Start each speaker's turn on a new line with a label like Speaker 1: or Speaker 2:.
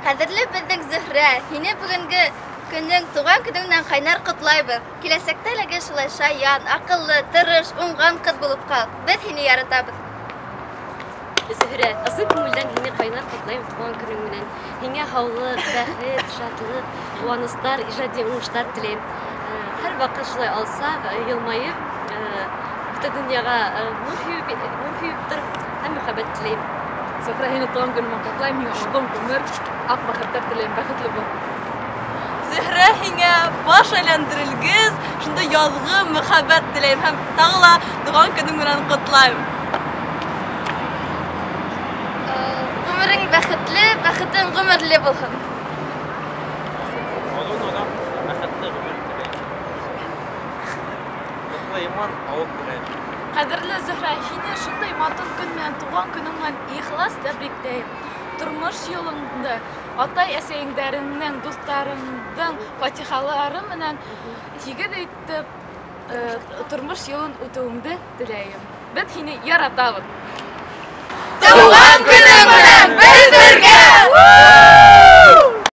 Speaker 1: Ҡәҙерле беҙҙең Зөһрә, һине бөгөнгө көнөң, тыуған көнөң менән ҡайнар ҡотлайбыҙ. Киләсәктә лә гел шулай шаян, аҡыллы, тырыш, уңған ҡыҙ булып ҡал. Беҙ һине яратабыҙ.
Speaker 2: Зөһрә, ысын күңелдән һине ҡайнар ҡотлайым тыуған көнөң менән. Һиңә һаулыҡ, бәхет, шатлыҡ, ҡыуаныстар, ижади уңыштар теләйем. Һәр ваҡыт шулай алсаҡ, йылмайып, бөтә донъяға нур һибеп тор һәм мөхәббәт теләйем.
Speaker 3: Зөһрә, һине тыуған көнөң менән ҡотлайым, һиңә оҙон ғүмер, аҡ бәхеттәр теләйем, бәхетле бул.
Speaker 4: Зөһрә, һиңә баш әйләндерелгес, шундай яҙғы мөхәббәт теләйем һәм тағы ла тыуған көнөң менән ҡотлайым.
Speaker 1: Ғүмерең бәхетле, бәхетең ғүмерле булһын.
Speaker 5: Оҙон оҙаҡ бәхетле ғүмер теләйем. Ныҡлы иман, һаулыҡ теләйем.
Speaker 6: Ҡәҙерле Зөһрә, һине шундай матур көн менән, тыуған көнөң менән ихлас тәбрикләйем. Тормош юлыңды атай-әсәйеңдәреңдең, дуҫтарыңдың фатихалары менән тигеҙ итеп тормош юлын үтеүеңде теләйем. Беҙ һине яратабыҙ.